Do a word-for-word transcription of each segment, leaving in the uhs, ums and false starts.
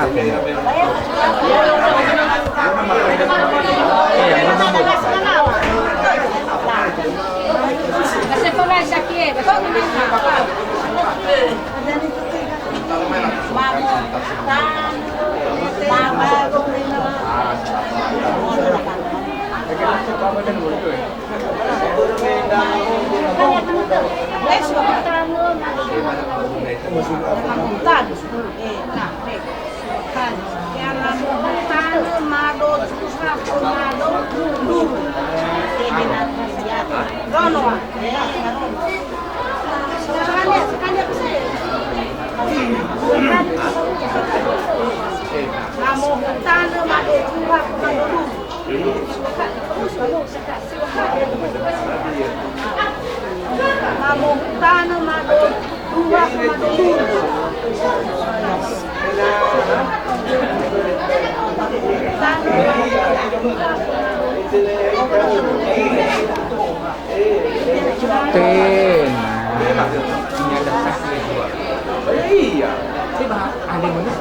Tenang. Iya. Coba ada mana?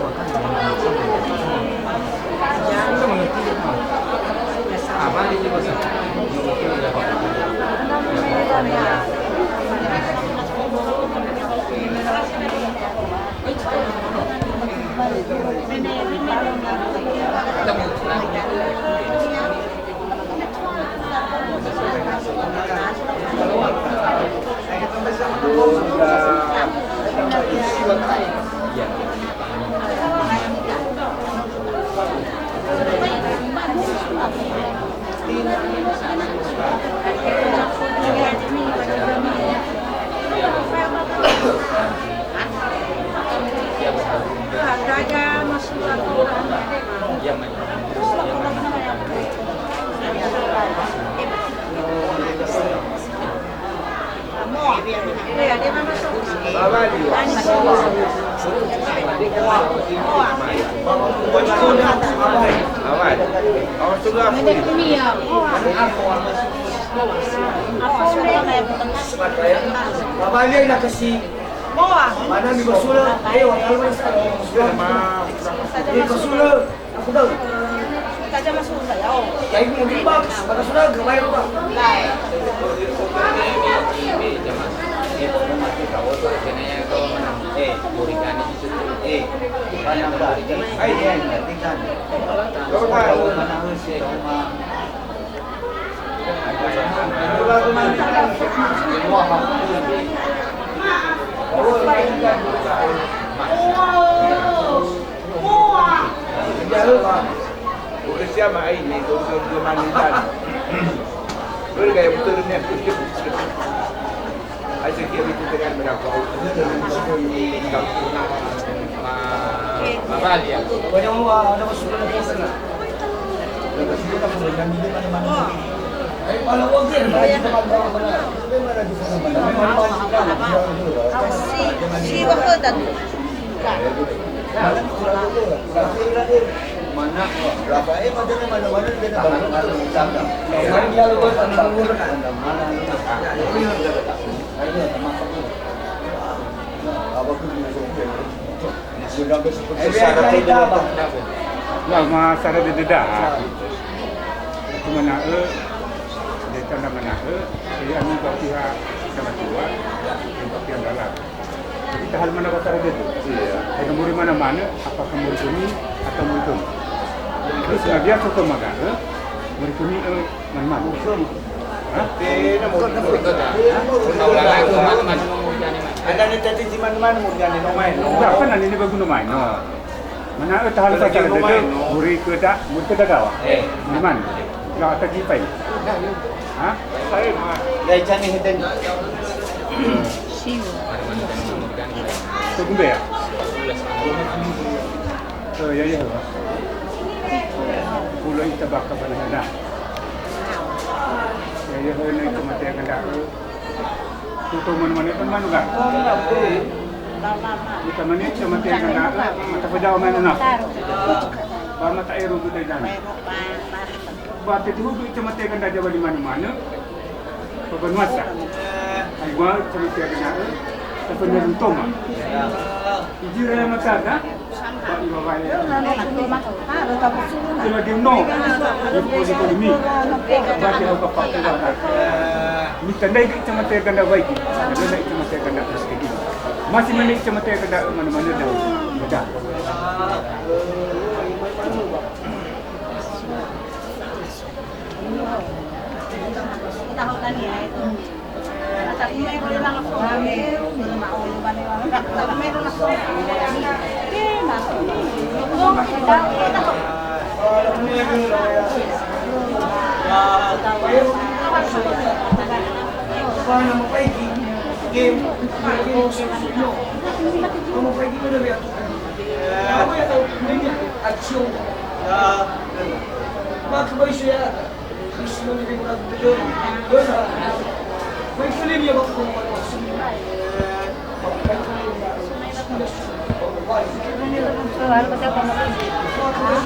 Mana mi basula, eh, wa kalwa sa. Eh, basula. Taja masuk saya, oh. Ya, ibu mungkin bagus, maka sudah gak bayar, Pak. Udah siap, Mak, ini, dua puluh dua menit. Boleh gaya betul ni aku. Aja dia itu dengan berapa? Kampung Mabalia. Pokoknya mau ada masuk ke sana. Lah, ma sara dede da. Itu mana'ö, de tanda mana'ö, jadi anu ba pihak sama tua, ba pihak dalam. Jadi, tahan mana ba sara dede. Iya. Ada muri mana-mana, apakah muri kami atau muri kami. Terus, nah, biasa tuh maka, eh, muri kami, eh, Manumalu. Hah? Ada ni tadi di mana-mana mau jadi nomai, no? Enggak, kan ini bagus nomai, no. Mana ada tahan saja dede, muri ke da, muri ke da gawa. Eh. Di mana? Gawa tadi pai. Hah? Saya mah. Ya, jani heten. Siu. Tunggu ya. Eh, ya, ya. Pulau ita bakal mana? Ya, ya, ini kematian kan dah. Tutu mana-mana kan mana kan? Kita mana kematian kan dah. Mata pejauh mana nak? Ba mata eru kita dan. Ba tetu itu kematian kan dah jawab di mana-mana. Pabanuasa. Aigua cemete agana'ö, tafanarung toma. Ijira ya mata, da? Ba iŵa'aŵa'ae. Teladeu no. Ba teladeu no. Ba teladeu no. Mitandraigö icamate ganda waigi. Lö icamate ganda S K G. Masih mane icamate ganda mana-mana dah. Baca.